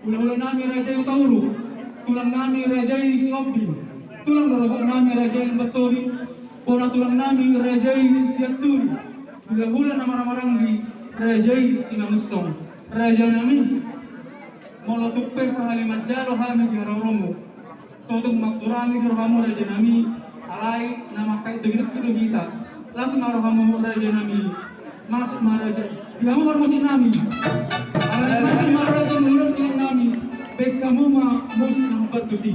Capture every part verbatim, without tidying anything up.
Hula-hula nami Raja i Hutauruk, tulang nami Raja i Sihombing, tulang rorobot nami Raja i Lumbantobi, bona tulang nami Raja i Sianturi, hula-hula na marhaha-maranggi Raja i Simangunsong. Raja nami, molo tung pe sahali manjalo hami di haroromu, so tung mangkurangi do rohamu raja nami, alai na mangkait do hidupmu do hita. Las ma rohamu raja nami. Masuk ma raja. Di hamu parmusik nami. Alai masuk ma raja, molo tulang nami. Baen hamu ma musik na hombar tusi.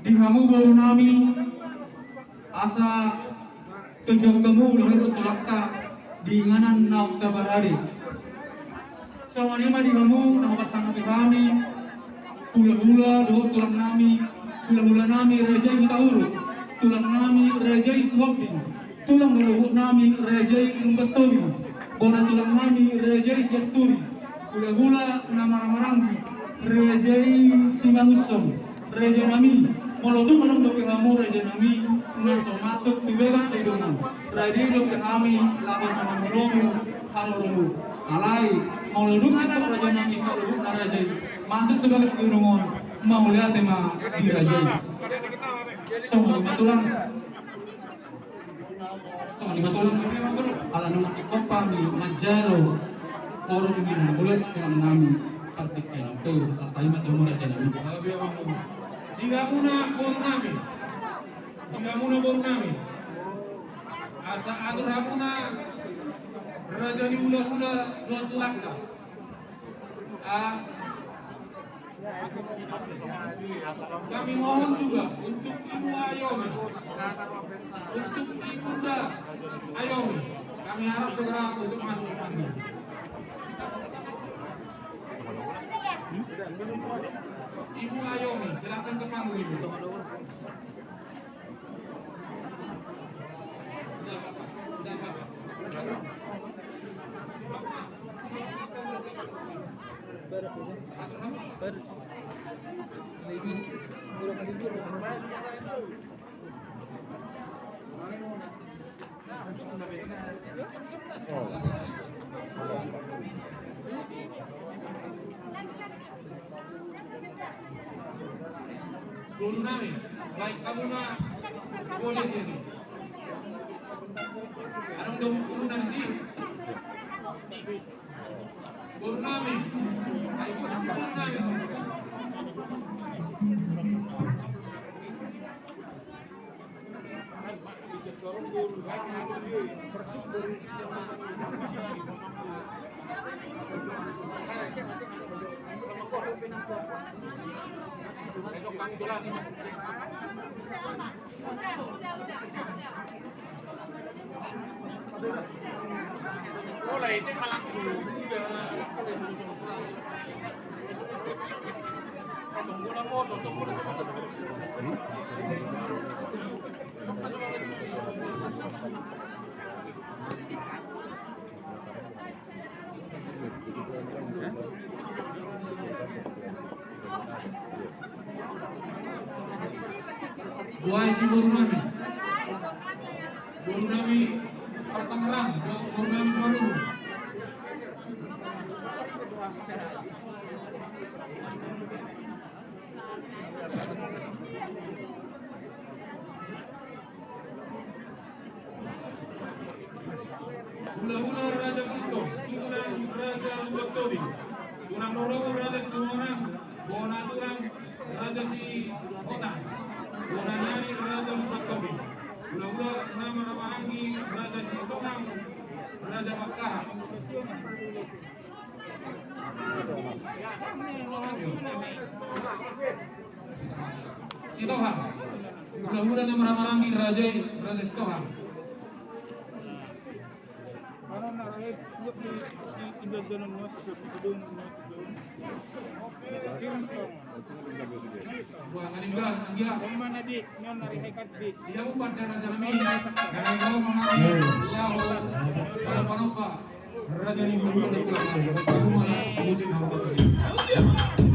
Di hamu boru nami, asa tujak hamu dohot tulangta di inganan na lam taparade. Songon i ma di hamu na hupasangapi hami, hula-hula dohot tulang nami, hula-hula nami Raja i Hutauruk, tulang nami Raja i Sihombing, tulang rorobot nami Raja i Lumbantobi, bona tulang nami Raja i Sianturi, hula-hula na marhaha-maranggi Raja i Simangunsong. Raja nami, molo tung adong dope hamu raja nami na so masuk tu bagas gedongan, rade dope hami laho manamu-namu haroromu. Alai molo dung singkop raja nami saluhutna raja i masuk tu bagas gedongan, mauliate ma di raja i. Songon i ma tulang. Songon i ma tulang, ala nunga singkop hami manjalo horong ni mangulon tulang nami. Partingkian on pe, sahat i ma tu hamu raja nami. Di hamuna boru nami, di hamuna boru nami, asa atur hamuna raja ni hula-hula dohot tulangta. Ah, kami mohon juga untuk Ibu Ayomi, untuk Ibunda Ayomi, kami harap segera untuk masuk ke panggung. Ibu Ayomi, silakan ke panggung, Ibu. Boru nami, baen hamu ma boru sian i. Adong do buku na disi. Boru nami. Ai, boru nami. Mulai cek malam sudah. Boha i si boru nami. Boru nami Partangerang, boru nami Simarungu. Hulahula Raja Gultom, tulang Raja Lumban Tobing, tulang rorobot Raja Situmorang, bona tulang Raja Sihotang, bona niani Raja Lumban Tobing, hulahula nama na marhahamaranggi Raja Sitohang, Raja Pangkalan. Sitohang. Hulahula nama na marhahamaranggi raja i, Raja Sitohang. Boha, maninggal, anggia. Dia umpat dan raja nami. Karena kau mengambil lawan para panopa. Raja ni hulahula dan tulang. Aku malah musim hamu.